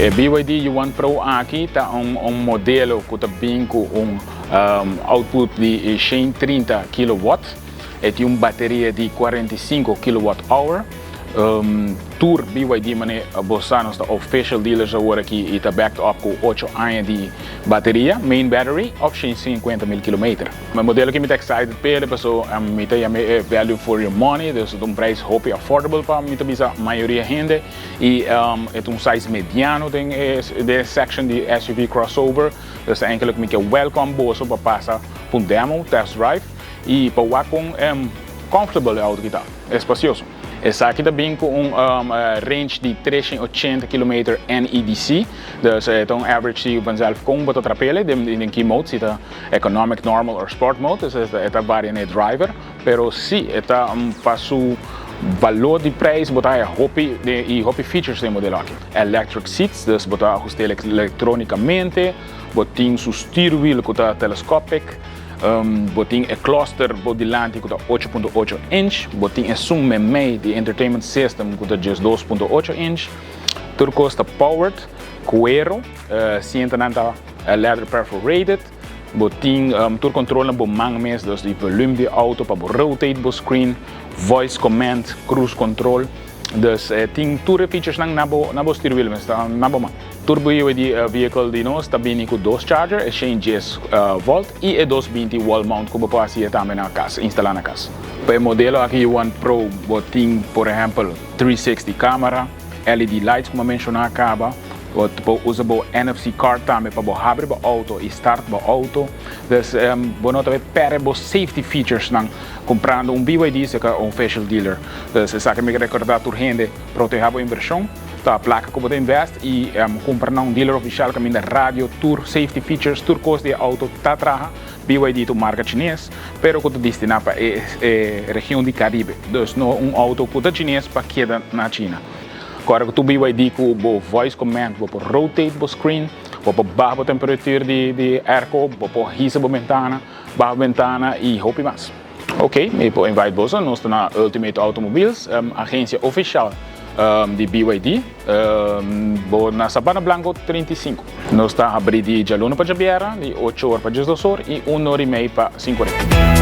E BYD Yuan Pro aki ta un modelo ku ta bin ku un output di 130 kilowatt. E tin un bateria di 45 kilowatt hour. Tur BYD, manera bo sa, nos ta official dealers awor aki i ta backed up ku 8 aña di bateria, main battery, òf 150 mil kilometer. E modelo ku mi ta excited p'e, paso mi ta yama e value for your money, dus un prijs hopi affordable pa, mi ta bisa, mayoria hende i e un size mediano den e section di SUV crossover. Dus eigenlijk mi ke welcome boso pa pasa pa un demo, test drive i pa wak kon comfortable e auto ta, espasioso. Esaki ta bin ku un range di 380 km NEDC, dus e un average di vanzelf kon bo ta trap ele den ki mode, si ta economic, normal or sport mode, dus e ta varia na driver, pero si, e ta pa su valor di prijs, bo ta hopi i hopi features den modelo aki. Electric seats, dus bo ta ahusta elektronikamente, bo tin su steering wheel ku ta telescopic, bo tin e cluster bo dilanti ku ta 8.8 inch, bo tin esun meimei di entertainment system ku ta just 2.8 inch, tur kos ta powered, kuero, asientonan ta leather perforated, bo tin tur control na bo man mes, dus di volume di auto pa bo rotate bo screen, voice command, cruise control, dus tin tur features nan na bo steering wheel mes, na bo man. Tur BYD vehicle di nos ta bini ku dos charger, e 110 volt i e 220 wall mount ku bo por hasi tambe na kas, instalá na kas. Pa e modelo aki Yuan Pro, bo tin, por ehèmpel, 360 camera, LED lights, komo menshoná kaba, bo por usa bo NFC card tambe pa bo habri bo auto i start bo auto. Dus bo no ta pèrdè bo safety features nan kumprando un BYD serka un official dealer. Dus esaki mi ke rekordá tur hende: protehá bo invershon, ta plaka ku bo ta invest, i kumpra na un dealer ofisial kaminda radio, tur safety features, tur kos di auto ta traha. BYD ta un marka chines, pero ku ta destiná pa e region di Karibe. Dus no un auto ku ta chines pa keda na China. Awor ku BYD ku bo voice command, bo por rotate bo screen, bo por baha e temperatura di airco, bo por hisa bo bentana, baha bentana i hopi mas. Ok, mi por invite boso, nos ta na Ultimate Automobiles, agensia ofisial di BYD, bo na Sabana Blanco 35. Nos ta habrí di djaluna pa djabièrnè, di 8 or pa 12 or i 1 or i mei pa 5 or.